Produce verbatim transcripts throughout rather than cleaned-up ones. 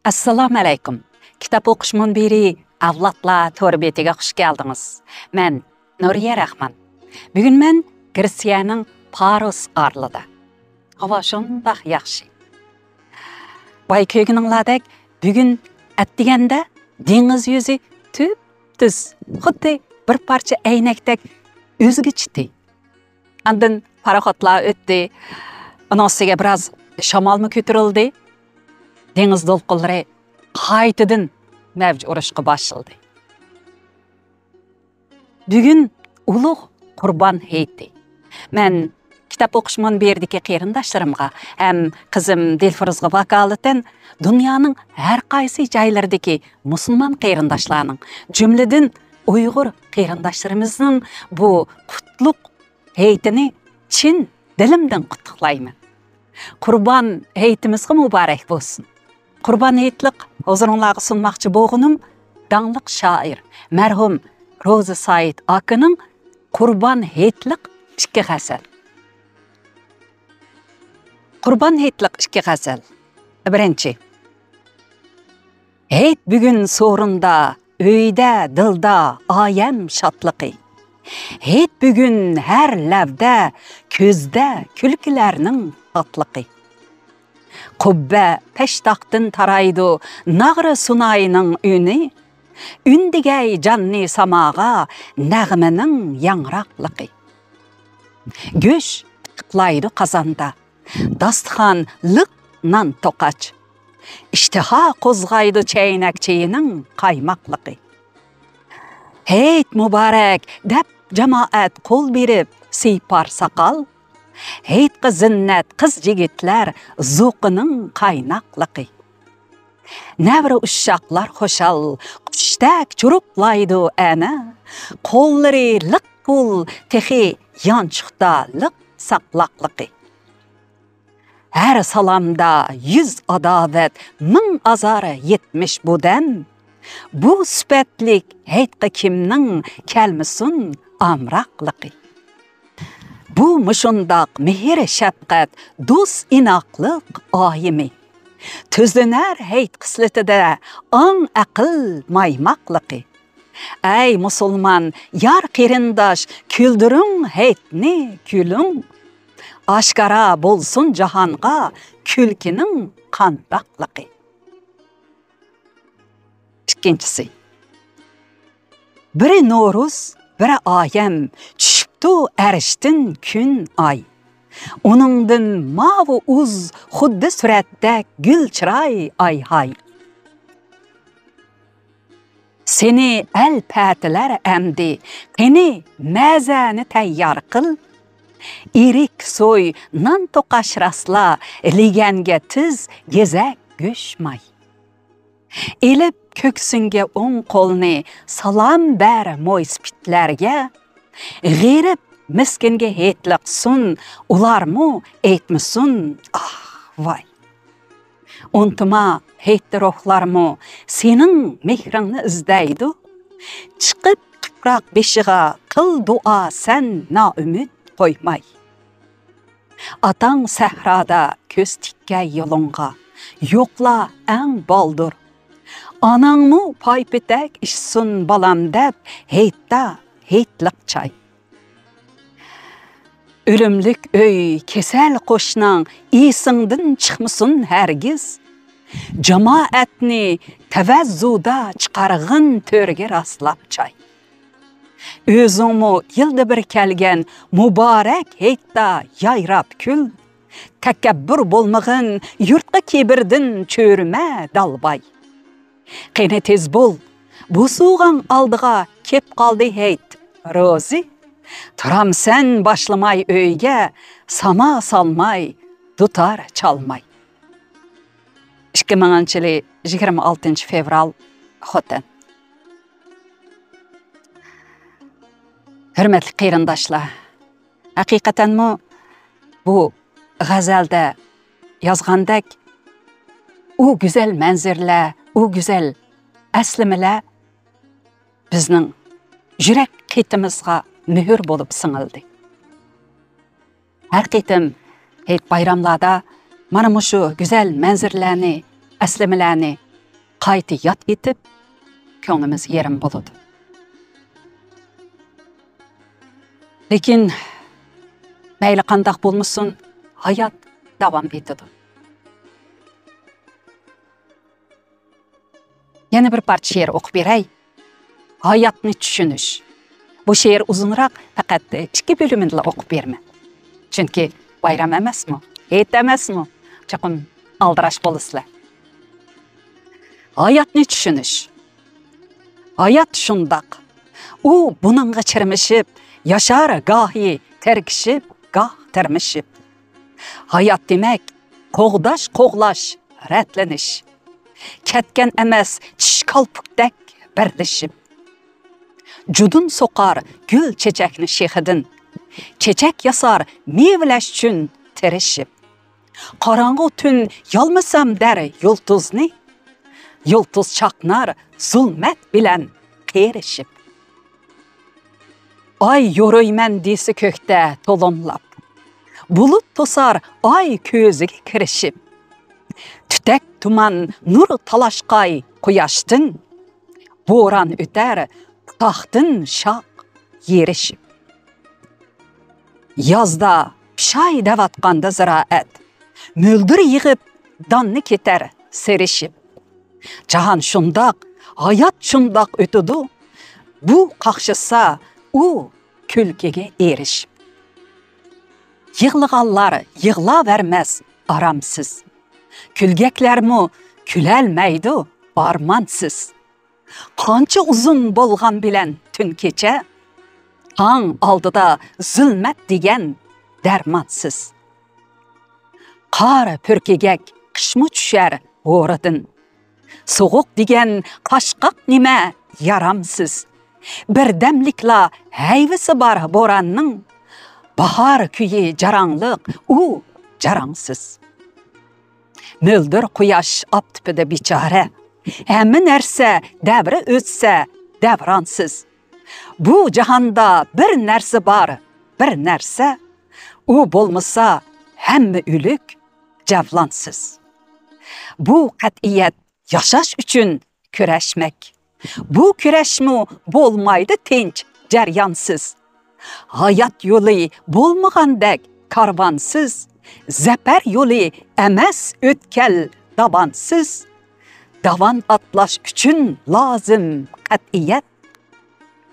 ئەسسالامۇ ئەلەيكۇم. كىتاب ئوقۇش مۇنبىرى ئەۋلادلار تور بېتىگە خۇش كەلدىڭىز. مەن نۇرىيە رەھمان. بۈگۈن مەن گرېتسىيەنىڭ پاروس ئارىلىدا. ھاۋا شۇنداق ياخشى. بايا كۆرگىنىڭلاردەك، بۈگۈن ئەتىگەندە دېڭىز يۈزى تۈپتۈز، خۇددى بىر پارچە ئەينەكتەك ئۆزگىچىتى. ئاندىن پاراخوتلار ئۆتتى. ئۇنىڭ ئۈستىگە بىراز شامالمۇ كۆتۈرۈلدى. دېڭىز دولقۇنلىرى قايتىدىن مەۋج ئۇرۇشقا باشلىدى. بۈگۈن ئۇلۇغ قۇربان ھېيتى. مەن كىتاب ئوقۇش مۇنبىرىدىكى قېرىنداشلىرىمغا ھەم قىزىم دىلفۇرۇزغا ۋاكالىتەن دۇنيانىڭ ھەر قايسى جايلىرىدىكى مۇسۇلمان قېرىنداشلارنىڭ، جۈملىدىن ئۇيغۇر قېرىنداشلىرىمىزنىڭ بۇ قۇتلۇق ھېيتىنى چىن دىلىمدىن قۇتلۇقلايمەن. قۇربان ھېيتىمىزغا مۇبارەك بولسۇن! قۇربان ھېيتلىق ھۇزۇرۇڭلارغا سۇنماقچى بولغىنىم داڭلىق شائىر، مەرھۇم روزى سايىت ئاكىنىڭ قۇربان ھېيتلىق ئىككى غەزەل. قۇربان ھېيتلىق ئىككى غەزەل. بىرىنچى. ھېيت بۈگۈن سورۇندا، ئۆيدە، دىلدا ئايەم شادلىقى. ھېيت بۈگۈن ھەر لەۋدە، كۆزدە كۈلكىلەرنىڭ تاتلىقى. قۇببە پەشتاقتىن تارايدۇ ناغرا سۇناينىڭ ئۈنى، ئۈندىگەي جاننى ساماغا نەغمىنىڭ ياڭراقلىقى. گۆش تىقىقلايدۇ قازاندا، داستىخان لىق نان توقاچ. ئىشتىھا قوزغايدۇ چەينەك چېيىنىڭ قايماقلىقى. ھېيت مۇبارەك دەپ جامائەت قول بېرىپ سىيپار ساقال. ھېيتقا زىننەت قىز يىگىتلەر زوقىنىڭ قايناقلىقى. نەۋرە ئۇششاقلار خۇشال، قۇشتەك چۇرۇقلايدۇ ئەنە. قوللىرى لىق پۇل تېخى يانچۇقتا لىق ساقلاقلىقى. ھەر سالامدا يۈز ئاداۋەت، مىڭ ئازار يەتمىش بۇ دەم. بۇ سۈپەتلىك ھېيتقا كىمنىڭ كەلمىسۇن ئامراقلىقى. بۇ مۇشۇنداق مېھىر-شەپقەت، دوست-ئىناقلىق ئايىمى. تۈزلىنەر ھېيت خىسلىتىدە ئاڭ-ئەقىل مايماقلىقى. ئەي مۇسۇلمان يار قېرىنداش، كۈلدۈرۈڭ ھېيتنى، كۈلۈڭ. ئاشكارا بولسۇن جاھانغا كۈلكىنىڭ قانداقلىقى. ئىككىنچىسى. بىرى نورۇز، بىرى ئايەم، چۈشۈپتۇ ئەرشتىن كۈن ئاي. ئۇنىڭدىن ماۋۇ ئۇز خۇددى سۈرەتتەك گۈل چىراي ئايھاي. سېنى ئەل پەتىلەر ئەمدى، قېنى مەزەنى تەييار قىل. ئېرىك سوي، نان توقاش راسلا، لېگەنگە تىز، گېزەك گۆش ماي. ئېلىپ كۆكسۈڭگە ئوڭ قولنى، سالام بەر مويسىپىتلەرگە. غېرىب مىسكىنگە ھېيتلىق سۇن، ئۇلارمۇ ئېيتمىسۇن ئاھ ۋاي. ئۇنتۇما، ھېيتتا روھلارمۇ سېنىڭ مېھرىڭنى ئىزدەيدۇ. چىقىپ تۇپراق بېشىغا قىل دۇئا سەن نائۈمىد قويماي. ئاتاڭ سەھرادا كۆز تىككەن يولۇڭغا، يوقلا ئەڭ بالدۇر. ئاناڭمۇ پايپېتەك ئىچسۇن بالام دەپ، ھېيتتا ھېيتلىق چاي. ئۆلۈملۈك ئۆي، كېسەل قوشناڭ ئېسىڭدىن چىقمىسۇن ھەرگىز. جامائەتنى تەۋەززۇدا چىقارغىن تۆرگە راسلاپ چاي. ئۆزۈڭمۇ يىلدا بىر كەلگەن مۇبارەك ھېيتتا يايراپ كۈل. تەكەببۇر بولمىغىن، يۇرتقا كىبىردىن چۆرۈمە دالباي. قېنى تېز بول، بوسۇغاڭ ئالدىغا كەپ قالدى ھېيت، روزى. تۇرامسەن باشلىماي ئۆيگە، ساما سالماي، دۇتار چالماي. ئىككى مىڭىنچى يىلى يىگىرمە ئالتىنچى فېۋرال، خوتەن. ھۆرمەتلىك قېرىنداشلار، ھەقىقەتەنمۇ بۇ غەزەلدە يازغاندەك، ئۇ گۈزەل مەنزىرىلەر، ئۇ گۈزەل ئەسلىمىلەر بىزنىڭ يۈرەك قېتىمىزغا مۆھۈر بولۇپ سىڭىلدى. ھەر قېتىم ھېيت بايراملاردا مانا مۇشۇ گۈزەل مەنزىرىلەرنى، ئەسلىمىلەرنى قايتا ياد ئېتىپ، كۆڭلىمىز يېرىم بولىدۇ. لېكىن مەيلى قانداق بولمىسۇن، ھايات داۋام ئېتىدۇ. يەنە بىر پارچە شېئىر ئوقۇپ بېرەي. ھاياتنى چۈشىنىش. بۇ شېئىر ئۇزۇنراق، پەقەت ئىككى بۆلۈمىنىلا ئوقۇپ بېرىمەن. چۈنكى بايرام ئەمەسمۇ؟ ھېيت ئەمەسمۇ؟ چوقۇم ئالدىراش بولىسىلەر. ھاياتنى چۈشىنىش. ھايات شۇنداق. ئۇ بۇنىڭغا چىرمىشىپ، ياشار گاھى تىركىشىپ، گاھ تىرمىشىپ. ھايات دېمەك، قوغداش، قوغلاش، رەتلىنىش. كەتكەن ئەمەس چىش كالپۇكتەك بىرلىشىپ. جۇدۇن سوقار گۈل چېچەكنى شېخىدىن. چېچەك ياسار مېۋىلەش ئۈچۈن تىرىشىپ. قاراڭغۇ تۈن يالمىسام دەر يۇلتۇزنى. يۇلتۇز چاقنار زۇلمەت بىلەن قېرىشىپ. ئاي يورۇيمەن دېسە كۆكتە تولۇملاپ، بۇلۇت توسار ئاي كۆزىگە كىرىشىپ. تۈتەك تۇمان نۇر تالاشقاي قۇياشتىن، بوران ئۆتەر تاختىن شاخ يېرىشىپ. يازدا پىشاي دەۋاتقاندا زىرائەت، مۆلدۈر يىغىپ داننى كېتەر سېرىشىپ. جاھان شۇنداق، ھايات شۇنداق ئۆتىدۇ. بۇ قاقشىسا، ئۇ كۈلكىگە ئېرىشىپ. يىغلىغانلار يىغلاۋەرمەس ئارامسىز. كۈلگەكلەرمۇ كۈلەلمەيدۇ ئارمانسىز. قانچە ئۇزۇن بولغان بىلەن تۈن كېچە، تاڭ ئالدىدا زۇلمەت دېگەن دەرمانسىز. قار پۈركىگەك قىشمۇ چۈشەر ھورىدىن. سوغۇق دېگەن قاشقاق نېمە يارامسىز. بىردەملىكلا ھەيۋىسى بار بوراننىڭ. باھار كۈيى جاراڭلىق، ئۇ جاراڭسىز. مۆلدۈر قۇياش ئاپتىپىدا بىچارە. ھەممە نەرسە دەۋرى ئۆتسە دەۋرانسىز. بۇ جاھاندا بىر نەرسە بار، بىر نەرسە. ئۇ بولمىسا ھەممە ئۆلۈك جەۋلانسىز. بۇ قەتئىيەت ياشاش ئۈچۈن كۈرەشمەك. بۇ كۈرەشمۇ بولمايدۇ تىنچ جەريانسىز. ھايات يولى بولمىغاندەك كارۋانسىز، زەپەر يولى ئەمەس ئۆتكەل داۋانسىز. داۋان ئاتلاش ئۈچۈن لازىم قەتئىيەت،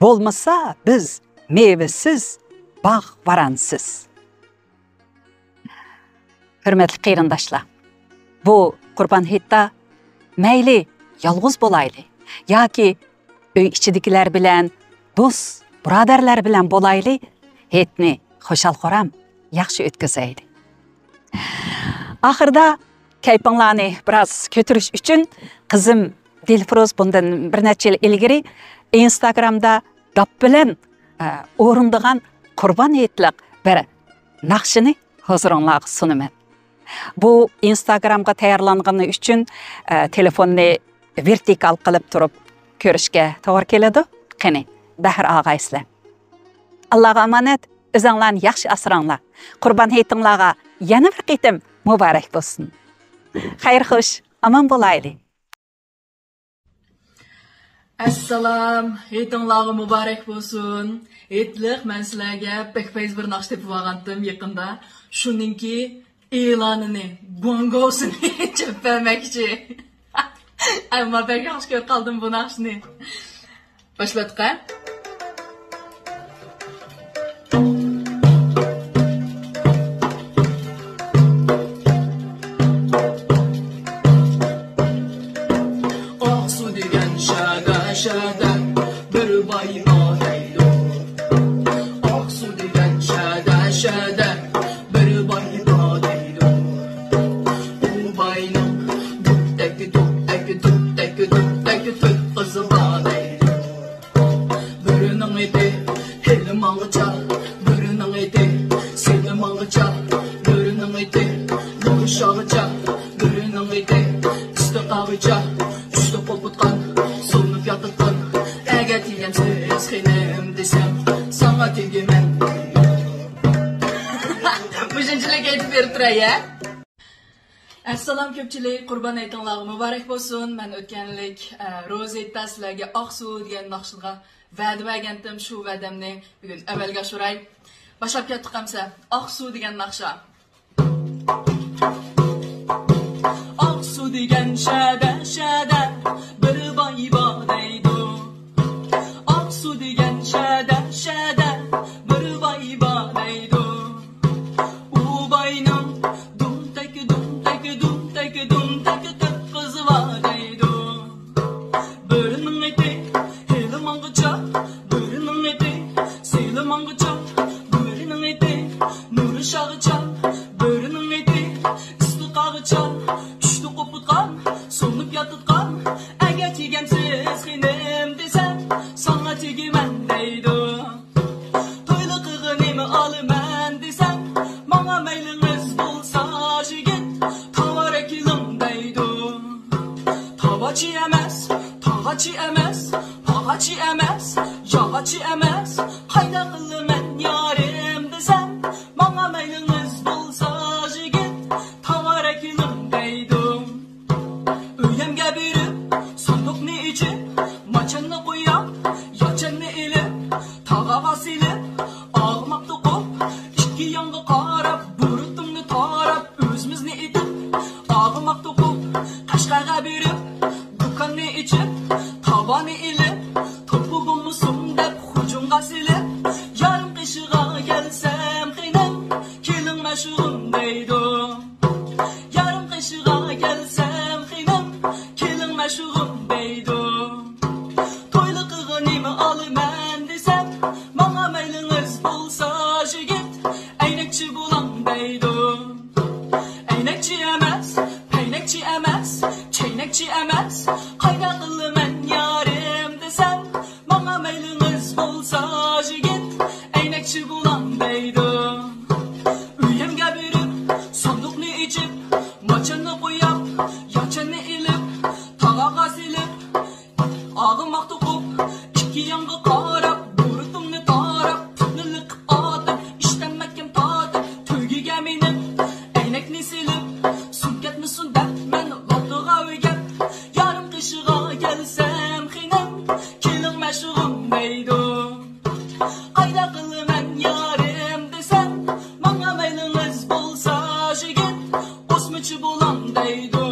بولمىسا بىز مېۋىسىز، باغ-ۋارانسىز. ھۆرمەتلىك قېرىنداشلار، بۇ قۇربان ھېيتتا مەيلى يالغۇز بولايلى ياكى ئۆي ئىچىدىكىلەر بىلەن، دوست-بۇرادەرلەر بىلەن بولايلى، ھېيتنى خۇشال-خۇرام، ياخشى ئۆتكۈزەيلى. ئاخىرىدا كەيپىڭلارنى بىراز كۆتۈرۈش ئۈچۈن قىزىم دىلفۇرۇز بۇندىن بىر نەچچە يىل ئىلگىرى ئىنستاگرامدا داپ بىلەن، ئە، ئورۇندىغان قۇربان ھېيتلىق بىر ناخشىنى ھۇزۇرۇڭلارغا سۇنىمەن. بۇ ئىنستاگرامغا تەييارلانغىنى ئۈچۈن، ئە، تېلېفوننى ۋېرتىكال قىلىپ تۇرۇپ كۆرۈشكە توغرا كېلىدۇ. قېنى، بەھر ئاغايسىلەر. ئاللاغا ئامانەت، ئۆزۈڭلارنى ياخشى ئاسراڭلار. قۇربان ھېيتىڭلارغا يەنە بىر قېتىم مۇبارەك بولسۇن. خەير خوش، ئامان بولايلى. ئەسسالام، ھېيتىڭلارغا مۇبارەك بولسۇن. ھېيتلىق مەن سىلەرگە بەك پەيز بىر ناخشا تېپىپ ئالغانتىم يېقىندا. شۇنىڭكى ئېلانىنى، گوڭگوسىنى چېلىپ بەرمەكچى. ئەمما بەك ياخشى كۆرۈپ قالدىم بۇ ناخشىنى. باشلاتقا. ئاقسۇ دېگەن شەدە، شەدە، بىر باي نادەيدۇ. ئاقسۇ دېگەن شەدە، شەدە، بىر باي نادەيدۇ. ئۇ باينىڭ دۈپتەك، دۈپتەك، دۈپتەك، دۈپتەك، تۆت قىزى بار دەيدۇ. بۆرىنىڭ ئېتى ھېلى ماڭغىچە، بۆرىنىڭ ئېتى سېلى ماڭغىچە، بۆرىنىڭ ئېتى يۇمشاغىچە، بۆرىنىڭ ئېتى ئۈستى قاغىچە، ئۈستى قوپۇتقان، سولىنىپ ياتىدىغان. ئەگەر تېگەمسىز خېنىم دېسەم، ساڭا تېگىمەن. مۇشۇنچىلىك ئېيتىپ بېرىپ تۇراي، ھە؟ ئەسسالام كۆپچىلىك، قۇربان ھېيتىڭلارغا مۇبارەك بولسۇن. مەن ئۆتكەنلىك، ئە، روزا ھېيتتا سىلەرگە ئاقسۇ دېگەن ناخشىغا ۋەدە بەرگەنتىم، شۇ ۋەدەمنى بۈگۈن ئەمەلگە ئاشۇراي. باشلاپ كەتتۇق ئەمسە. ئاقسۇ دېگەن ناخشا. ئاقسۇ دېگەن شەدە، شەدە بىر باي بار دەيدۇ. ئاقسۇ دېگەن شەدە، شەدە بىر باي بار دەيدۇ. ئۇ باينىڭ دۇمتەك، دۇمتەك، دۇمتەك، دۇمتەك تۆت قىزى بار دەيدۇ. بىرىنىڭ ئېتى ھېلى ماڭغۇچە، بىرىنىڭ ئېتى سېلى ماڭغۇچە، بىرىنىڭ ئېتى نۇرى شاغىچە، بىرىنىڭ ئېتى ئىسلىقاغىچە، چۈشتە قوپۇتقان، سولىنىپ ياتىدىغان، ئەگەر تېگەمسىز خېنىم دېسەم، ساڭا تېگىمەن دەيدۇ. تويلۇقىغا نېمە ئالىمەن دېسەم، ماڭا مەيلىڭىز بولسا يىگىت، تاۋار ئەكېلىڭ دەيدۇ. تاۋاچى ئەمەس، تاغاچى ئەمەس، پاغاچى ئەمەس، ياغاچى ئەمەس، قايدا قىلىمەن يارىم دېسەم، ماڭا مەيلىڭىز بولسا يىگىت، تاۋار ئەكېلىڭ دەيدۇ. ئۆيەمگە بېرىپ، ساندۇقنى ئېچىپ، ماچاننى قويۇپ، ياچاننى ئېلىپ، تاغاغا سېلىپ، ئاغماق توقۇپ، ئىككى يانغا قاراپ، بۇرۇتۇمنى تاراپ، ئۆزىمىزنى ئېتىپ، ئاغماق توقۇپ، قەشقەرگە بېرىپ، دۇكاننى ئېچىپ، تاۋارنى ئېلىپ، توپا بولمىسۇن دەپ، خۇجۇڭغا سېلىپ، يارىم قېشىغا كەلسەم، خېنىم، كېلىڭ مەشۇغۇم دەيدۇ. يارىم قېشىغا كەلسەم، خېنىم، كېلىڭ مەشۇغۇم دەيدۇ. تويلۇقىغا نېمە ئالىمەن دېسەم، ماڭا مەيلىڭىز بولسا يىگىت، ئەينەكچى بولاڭ دەيدۇ. ئەينەكچى ئەمەس، پەينەكچى ئەمەس، چەينەكچى ئەمەس، قايدا قىلىمەن يارىم دېسەم، ماڭا مەيلىڭىز بولسا يىگىت، ئەينەكچى بولاڭ دەيدۇ. ئۆيۈمگە بېرىپ، ساندۇقنى ئېچىپ، ماچاننى قويۇپ، ياچاننى ئېلىپ، تاغاغا سېلىپ، ئاغماق توقۇپ، ئىككى يانغا قاراپ، بۇرۇتۇمنى تاراپ، تۈكنى لىقىپ ئاتىپ، ئىشتەن مەھكەم تارتىپ، تۆگىگە مىنىپ، ئەينەكنى سېلىپ، سۈم كەتمىسۇن دەپ مەن لاتىغا ئۆگەپ، يارىم قېشىغا كەلسەم، خېنىم، كېلىڭ مەشۇغۇم دەيدۇ. قايدا قىلىمەن يارىم دېسەم، ماڭا مەيلىڭىز بولسا يىگىت، ئوسمىچى بولاڭ دەيدۇ.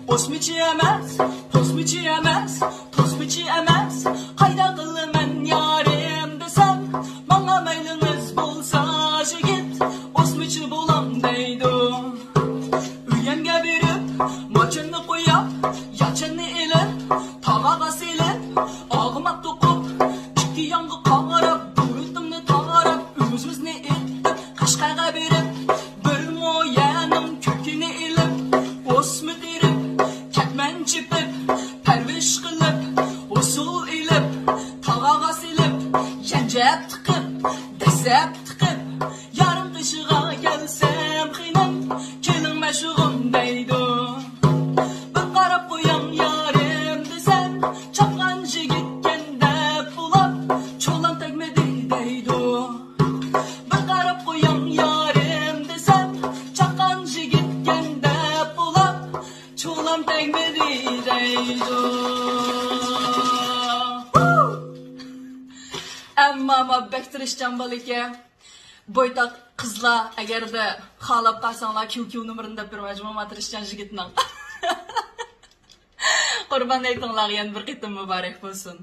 ئوسمىچى ئەمەس، پوسمىچى ئەمەس، توسمىچى ئەمەس، قايدا قىلىمەن يارىم دېسەم، ماڭا مەيلىڭىز بولسا يىگىت، ئوسمىچى بولاڭ دەيدۇ. ئۆيەمگە بېرىپ، ماچاننى قويۇپ، ياچاننى ئېلىپ، تاغاغا سېلىپ، ئاغماق توقۇپ، ئىككى يانغا قاراپ، بۇرۇتۇمنى تاراپ، ئۆزىمىزنى ئېتىپ، قەشقەرگە بېرىپ، بىر مويەنىڭ كۆكىنى ئېلىپ، ئوسما تېرىپ، كەتمەن چېپىپ، پەرۋىش قىلىپ، ھوسۇل ئېلىپ، تاغاغا سېلىپ، يەنجەپ تىقىپ، دەسسەپ تىقىپ، يارىم قېشىغا كەلسەم، خېنىم، كېلىڭ مەشۇغۇم دەيدۇ. بىر قاراپ قوياڭ يارىم دېسەم، چاققان يىگىتكەن دەپ بۇلاپ، چولام تەگمىدى دەيدۇ. بىر قاراپ قوياڭ يارىم دېسەم، چاققان يىگىتكەن دەپ بۇلاپ، چولام تەگمىدى دەيدۇ. ئەمما ما بەك تىرىشچان بالا ئىكەن. بويتاق قىزلار، ئەگەردە خالاپ قالساڭلار، كيۇ كيۇ نومۇرىنى دەپ بېرىمەن جۇمۇ ما تىرىشچان يىگىتنىڭ. قۇربان ھېيتىڭلارغا يەنە بىر قېتىم مۇبارەك بولسۇن.